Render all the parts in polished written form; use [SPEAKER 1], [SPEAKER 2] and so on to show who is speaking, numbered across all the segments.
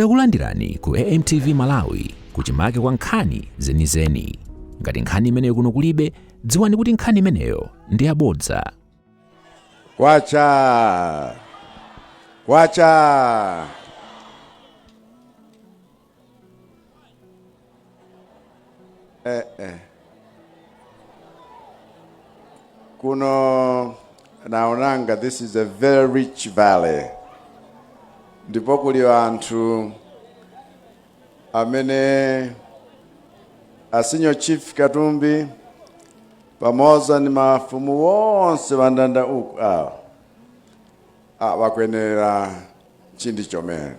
[SPEAKER 1] Takulandirani ku AMTV Malawi, kuchimake kwa nkhani zenizeni. Ngati nkhani imeneyo kuno kulibe, dziwani kuti nkhani imeneyo ndi yabodza.
[SPEAKER 2] Kwacha! Kwacha! Eh, eh. Kuno naonanga, this is a very rich valley, ndipo kuli anthu amene a Senior Chief Katumbi pamodzi ndi mafumu wonse vandanda uku awa wakwenera chindi chomene.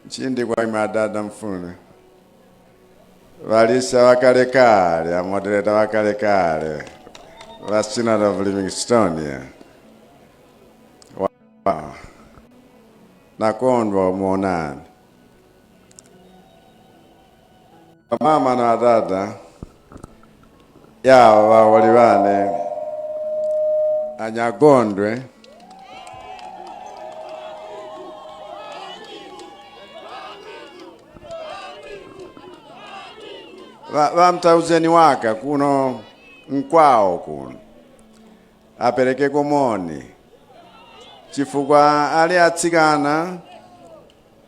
[SPEAKER 2] Chindi kwa imwe adada mfune valisa vakalekale, a moderator vakalekale va Synod of Livingstonia. Wow. Nakondwa muonani mama na dada yawa wali vane anyagondwe. Vamtauzeni waka kuno nkwawo kuno apereke komoni, chifukwa ali atsikana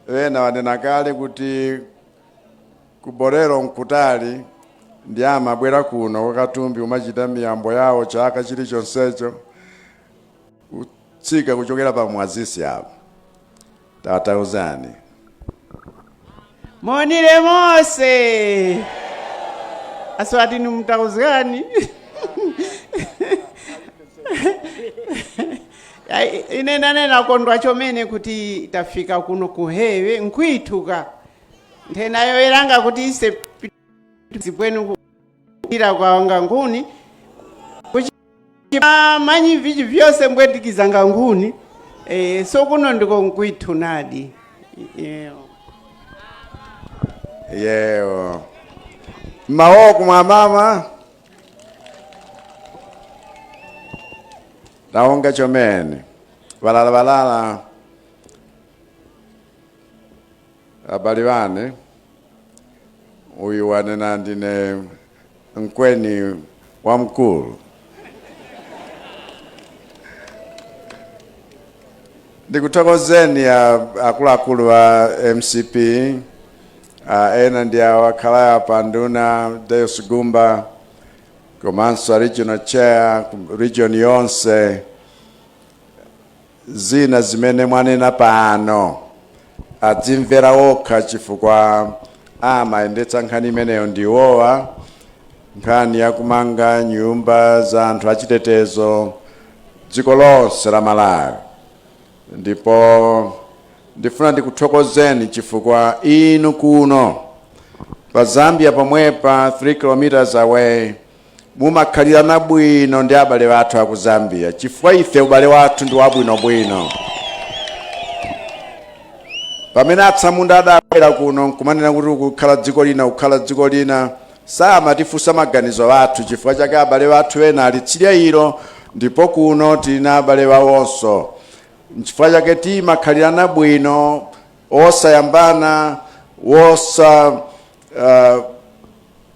[SPEAKER 2] wena wanena kale kuti kubolero nkutali, ndi amabwera kuno kwa Katumbi umachita miyambo yawo chaka chilichonsecho kutsika kuchokera pa Mwazisi apo. Tatauzani.
[SPEAKER 3] Monire mose aswati nimutauzani. Ai, ine nanena kondwa chomene kuti tafika kuno kuhewe nkwituka nthenayo eranga kuti ise zipwenu ira kwa nguni manyi vichi vyose mbwetikizanga nguni, so kuno ndiko nkwithu nadi.
[SPEAKER 2] Yewo maoko mwa mama taonga chomene valala valala abali vane uyu wanena ndine mkweni wa mkulu. Ndikuthokozeni akuluakulu a MCP, ena ndi awo akhala apa, nduna Deus Gumba komanso regional chair region yonse. Zina zimene mwanena pano adzimvera okha, chifukwa amayendetsa nkhani imeneyo ndiwowa, nkhani yakumanga nyumba za anthu achitetezo dziko lonse la Malawi. Ndipo ndifuna ndikuthokozeni chifukwa inu kuno pa Zambia pomwepa, 3 kilometers away, mumakhalirana bwino ndi abale athu aku Zambia, chifukwa ife ubale wathu ndi wabwinobwino. Pamene atsamunda adabwera kuno nkumanena kuti kukhala dziko lina, kukhala dziko lina, samatifunsa maganizo athu. Chifukwa chake abale athu ena ali tsidya ilo, ndipo kuno tili abale wawonso. Nchifukwa chake timakhalirana bwino, osayambana, wosa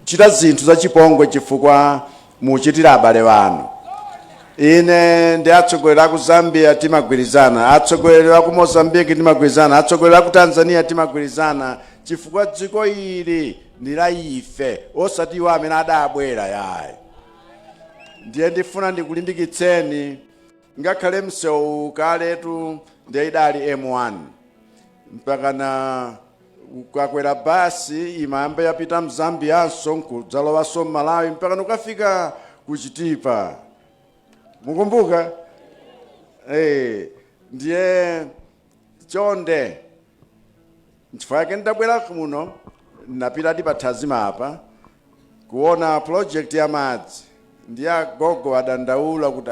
[SPEAKER 2] chita zinthu zachipongwe, chifukwa muchitira abale wanu. Ine ndi atsogoleri aku Zambia timagwirizana, atsogoleri aku Mozambique timagwirizana, atsogoleri aku Tanzania timagwirizana, chifukwa dziko ili ndi la ife, osati iwo amene adabwera yayi. Ndiye ndifuna ndikulimbikitseni, ngakhale msewu kaletu ndiye idali M1, mpaka na ukakwera basi imayamba yapita mZambianso nkudzalowanso mMalawi mpaka nukafika kuchitipa, mukumbuka? Ndiye chonde, nchifukwa chake ndabwera kuno, napitadi pa Thazima apa kuona project ya madzi. Ndiye agogo adandaula kuti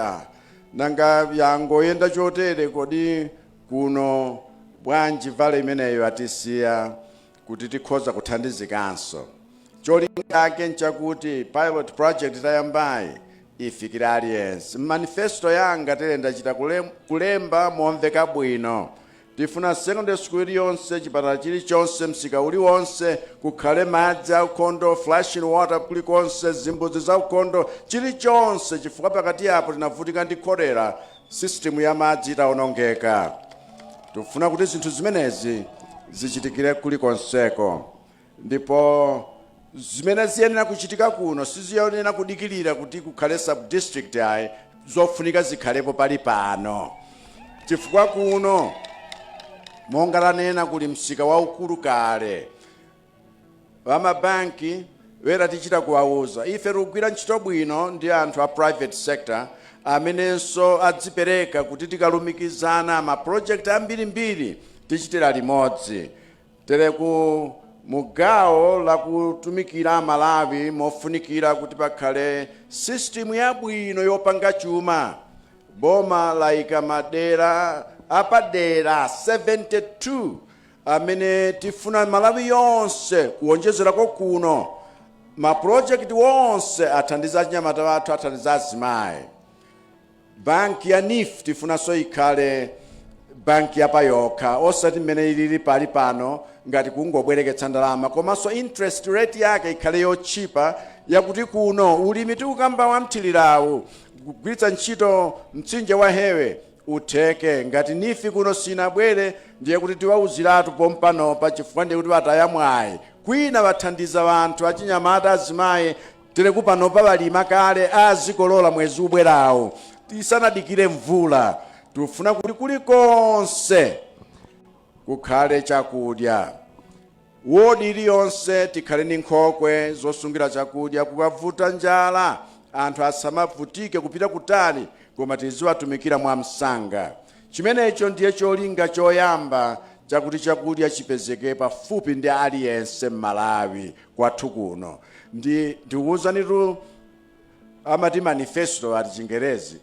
[SPEAKER 2] nanga yangoyenda chotere, kodi kuno bwanji valley imeneyo atisiya kuti tikhoza kuthandizikanso? Cholinga chake nchakuti pilot project tayambayi Ifikire aliyense. Manifesto yanga tere ndachita kulemba momveka bwino. Tifuna secondary school iliyonse, chipatala chilichonse, msika uliwonse kukhale madzi aukhondo, flushing water kulikonse, zimbudzi zaukhondo, chilichonse, chifukwa pakati apo tinavutika ndi cholera, system ya madzi itawonongeka. Tikufuna kuti zinthu zimenezi zichitikire kulikonseko, ndipo zimene ziyenera kuchitika kuno siziyenera kudikirira kuti kukhale sub-district, ayi, zofunika zikhalepo pali pano, chifukwa kuno, monga lanena, kuli msika waukulu kale. Vamabanki wera tichita kuwauza. Ife tikugwira ntchito bwino ndi anthu a private sector amenenso adzipereka kuti tikalumikizana ma project ambirimbiri tichitira limodzi. Tere ku mugawo lakutumikira Malawi, mofunikira kuti pakhale system yabwino yopanga chuma. Boma layika madera apadera 72 amene tifuna Malawi yonse, kuwonjezerako kuno, mapulojekiti wonse athandiza achinyamata athu, athandiza azimayi. Banki ya NEEF tifunanso ikhale banki yapayokha, osati mmene ilili pali pano ngati kungobwereketsa ndalama, komanso interest rate yake ikhale yotchipa, yakuti kuno ulimi tikukamba wamthirirawu, kugwiritsa ntchito mtsinje wa Hewe, utheke. Ngati NEEF kuno sinabwere, ndiye kuti tiwauziratu pompanopa, chifukwa ndiye kuti wataya mwayi. Kwina wathandiza wanthu achinyamata, azimayi. Tere kupanopa balima kale, azikolola mwezi ubwerawo, tisanadikire mvula. Tikufuna kuti kulikonse kukhale chakudya. Wodi iliyonse tikhale ndi nkhokwe zosungira chakudya. Kukavuta njala, anthu asamavutike kupita kutali, koma tiziwatumikira mwamsanga. Chimenecho ndiye cholinga choyamba, chakuti chakudya chipezeke pafupi ndi aliyense m'Malawi kwathu kuno. Ndi ndikuwuzanitu, amati manifesto ati Chingerezi,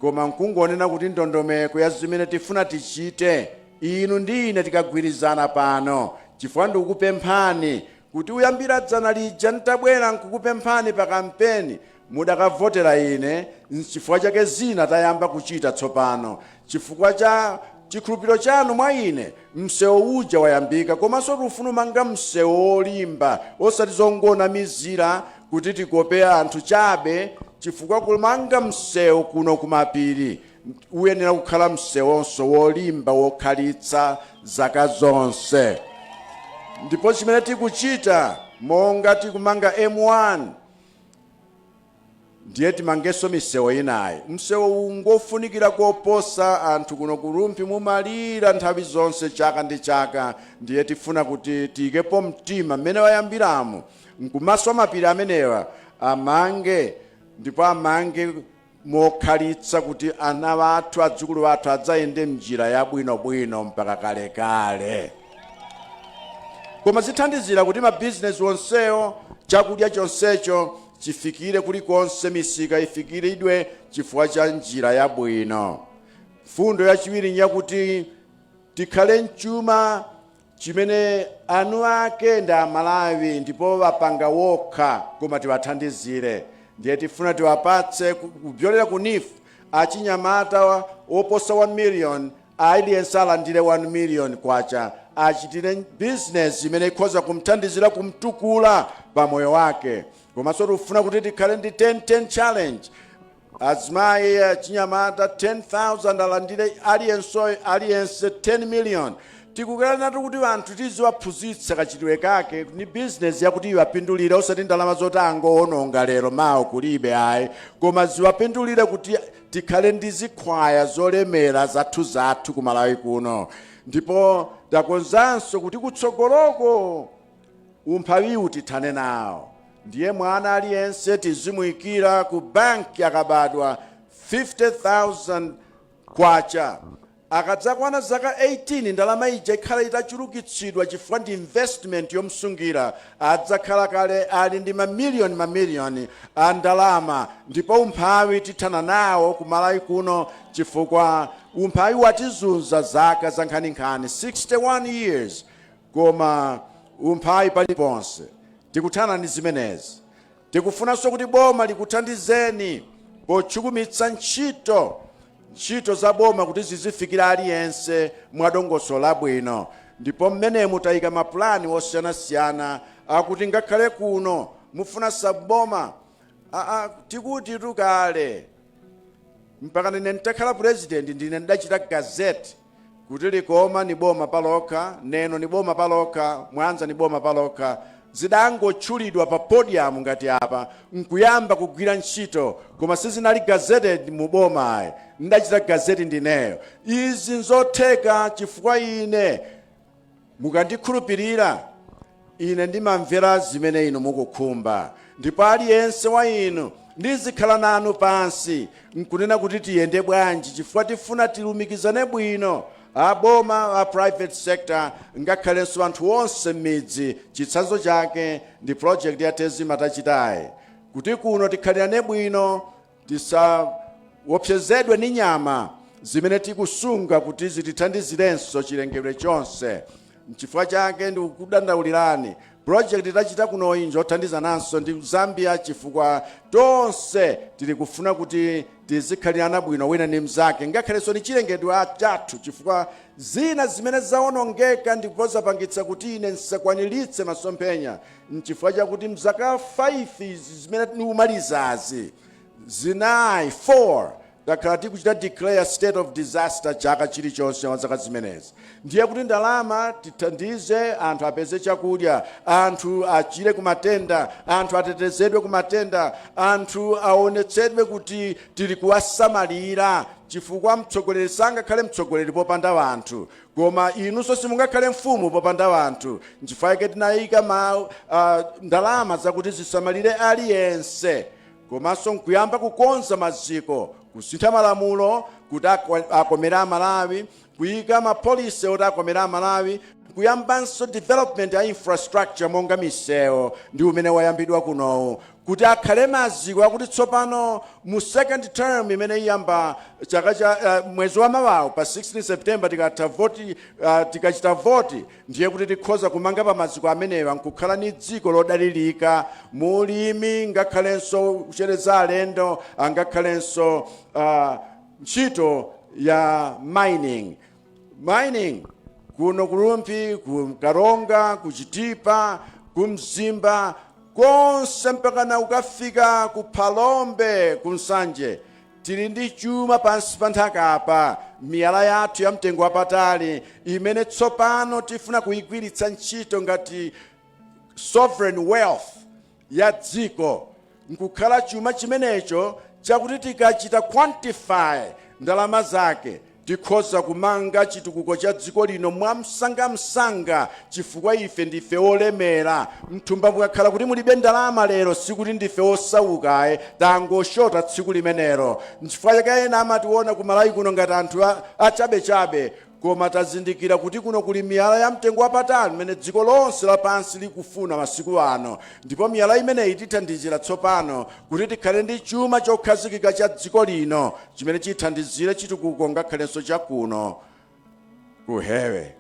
[SPEAKER 2] koma nkungonena kuti ndondomeko ya zimene tifuna tichite inu ndi ine tikagwirizana pano, chifukwa ndikukupemphani kuti uyambira dzana lija ntabwera nkukupemphani pa kampeni, mudakavotera ine. Nchifukwa chake zina tayamba kuchita tsopano, chifukwa cha chikhulupiriro chanu mwa ine. Msewu uja wayambika, komanso tifuna umanga msewu wolimba, osati zongonamizira kuti tikope anthu chabe, chifukwa kumanga msewu kuno kumapiri uyenera kukhala msewonso wolimba, wokhalitsa zaka zonse. Ndipo chimene tikuchita, monga tikumanga M1, ndiye timangenso misewu inayi. Msewu ungofunikira koposa. Anthu kuno ku Rumphi mumalira nthawi zonse, chaka ndi chaka. Ndiye tifuna kuti tiyikepo mtima mmene wayambiramo nkumaswa mapiri amenewa, amange, ndipo amange mokhalitsa, kuti ana athu, adzukulu athu adzayende mnjira yabwinobwino mpaka kalekale. Koma zithandizira kuti mabizinesi onsewo, chakudya chonsecho chifikire kulikonse, misika ifikiridwe chifukwa cha njira yabwino. Fundo yachiwiri nyakuti tikhale mchuma chimene anu ake ndi Amalawi, ndipo wapanga wokha, koma tiwathandizire. Ndiye tifuna tiwapatse kupyolera ku NEEF achinyamata oposa 1 million, aliyense alandire 1 million kwacha, achitire business imene ikhoza kumthandizira kumtukula pa moyo wake. Komanso tikufuna kuti tikhale ndi 10-10 challenge. Azimayi, achinyamata 10,000 alandire aliyense aliyense 10 million. Tikukanatu kuti anthu tiziwaphunzitsa kachitidwe kake ni business yakuti iwapindulire, osati ndalama zoti angowononga lero, mawa kulibe, ayi, koma ziwapindulire kuti tikhale ndi zikhwaya zolemera zathu zathu ku Malawi kuno. Ndipo takonzanso kuti kutsogoloko umphawiwu tithane nawo. Ndiye mwana aliyense tizimuyikira ku banki akabadwa 50,000 kwacha. Akadzakwana zaka 18, ndalama ija ikhala itachulukitsidwa, chifukwa ndi investment yomsungira. Adzakhala kale ali ndi mamiliyoni mamiliyoni a ndalama, ndipo umphawi tithana nawo ku Malawi kuno, chifukwa umphawi watizunza zaka za nkhaninkhani, 61 years, koma umphawi paliponse. Tikuthana ndi zimenezi. Tikufunanso kuti boma likuthandizeni. Pochukumitsa ntchito za boma kuti zizifikira aliyense mwadongosolo labwino. Ndipo mmenemu tayika mapulani osiyanasiyana akuti ngakhale kuno mufuna sub-boma. Aa, tikuti tukale mpaka ndine nditakhala president, ndine ndidachita gazette kuti Likoma ni boma palokha, Neno ni boma palokha, Mwanza ni boma palokha. Zidangotchulidwa pa podium ngati apa nkuyamba kugwira ntchito, koma sizinali gazetted mu boma ayi. Ndachita gazette ndineyo. Izi nzotheka chifukwa ine, mukandikhulupirira, ine ndimamvera zimene inu mukukhumba, ndipo aliyense wa inu ndizikhala nanu pansi nkunena kuti tiyende bwanji, chifukwa tifuna tilumikizane bwino aboma, a private sector, ngakhalenso anthu onse m'midzi. Chitsanzo chake ndi project ya Tezima tachitayi, kuti kuno tikhalirane bwino, tisaopsezedwe ni nyama zimene tikusunga kuti zitithandizirenso chilengedwe chonse. Nchifukwa chake ndikukudandaulirani, project tachita kunoyi njothandizananso ndi Zambia, chifukwa tonse tili kufuna kuti tizikhalirana bwino wina ndi mnzake, ngakhalenso ni chilengedwe chathu, chifukwa zina zimene zawonongeka ndipo zapangitsa kuti ine ndisakwaniritse masomphenya nchifukwa chakuti mzaka 5 izi zimene tikumalizazi, zinayi, 4, takhala tikuchita declare state of disaster chaka chilichonse wa zaka zimenezi. Ndiye kuti ndalama tithandize anthu apeze chakudya, anthu achire kumatenda, anthu atetezedwe kumatenda, anthu aonetsedwe kuti tili kuwasamalira, chifukwa mtsogoleri sangakhale mtsogoleri popanda anthu, koma inunso simungakhale mfumu popanda anthu. Nchifukwa chake tinayika ndalama zakuti zisamalire aliyense, komanso nkuyamba kukonza maziko, kusintha malamulo kuti akomere Amalawi, kuyika ma policy oti akomere Amalawi, kuyambanso development ya infrastructure monga misewu ndi umene wayambidwa kunowu, kuti akhale maziko akuti tsopano mu second term imene iyamba chaka cha mwezi wa mawawu pa 16 September, tikatha voti, tikachita voti, ndiye kuti tikhoza kumanga pa maziko amenewa nkukhala ni dziko lodalirika mulimi, ngakhalenso kuchereza alendo, angakhalenso ntchito ya mining. Mining kuno ku Rumphi, ku Karonga, ku Chitipa, ku Mzimba konse, mpakana ukafika ku Phalombe, ku Nsanje, tili ndi chuma pansi pa nthaka apa, miyala yathu ya mtengo wapatali imene tsopano tifuna kuyigwiritsa ntchito ngati sovereign wealth ya dziko, nkukhala chuma chimenecho chakuti tikachita quantify ndalama zake tikhoza kumanga chitukuko cha dziko lino mwamsangamsanga, chifukwa ife ndife olemera. Mthumba mukakhala kuti mulibe ndalama lero, sikuti ndife osauka, tangoshota tsiku limenelo. Nchifukwa chake ena amationa ku Malawi kuno ngati anthu achabechabe, koma tazindikira kuti kuno kuli miyala ya mtengo wapatali imene dziko lonse lapansi likufuna masiku ano, ndipo miyala imeneyi tithandizira tsopano kuti tikhale ndi chuma chokhazikika cha dziko lino chimene chithandizire chitukuko ngakhalenso chakuno kuhewe.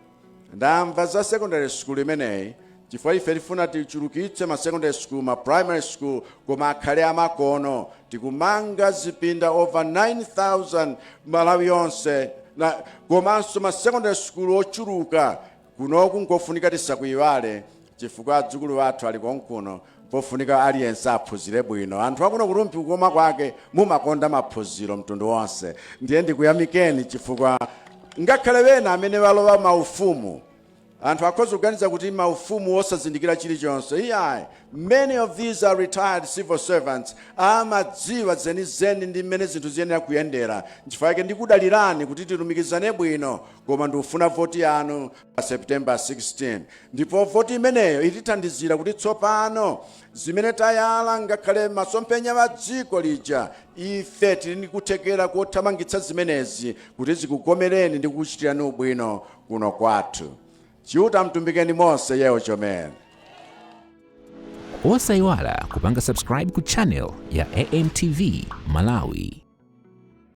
[SPEAKER 2] Ndamva za secondary school imeneyi, chifukwa ife tifuna tichulukitse ma secondary school, ma primary school, koma akhale amakono. Tikumanga zipinda over 9000 Malawi yonse na komanso ma secondary school ochuluka. Kunoku nkofunika tisakuyiwale, chifukwa adzukulu athu ali konkuno. Pofunika aliyense aphunzire bwino. Anthu akuno ku Rumphi, kukoma kwake mumakonda maphunziro mtundu wonse. Ndiye ndikuyamikeni, chifukwa ngakhale wena amene walowa maufumu, anthu akhoza kuganiza kuti maufumu osazindikira chilichonse. Iyayi, many of these are retired civil servants, amadziwa zenizeni ndi mmene zinthu ziyenera kuyendera. Nchifukwa chake ndikudalirani kuti tilumikizane bwino, koma ndikufuna voti yanu pa September 16, ndipo voti imeneyo itithandizira kuti tsopano zimene tayala, ngakhale masomphenya wa dziko lija, ife tili ndi kuthekera kothamangitsa zimenezi kuti zikukomereni ndi kukuchitirani ubwino kuno kwathu. Chiuta mtumbikeni monse yewo chomene.
[SPEAKER 1] Osayiwala kupanga subscribe ku channel ya AMTV Malawi.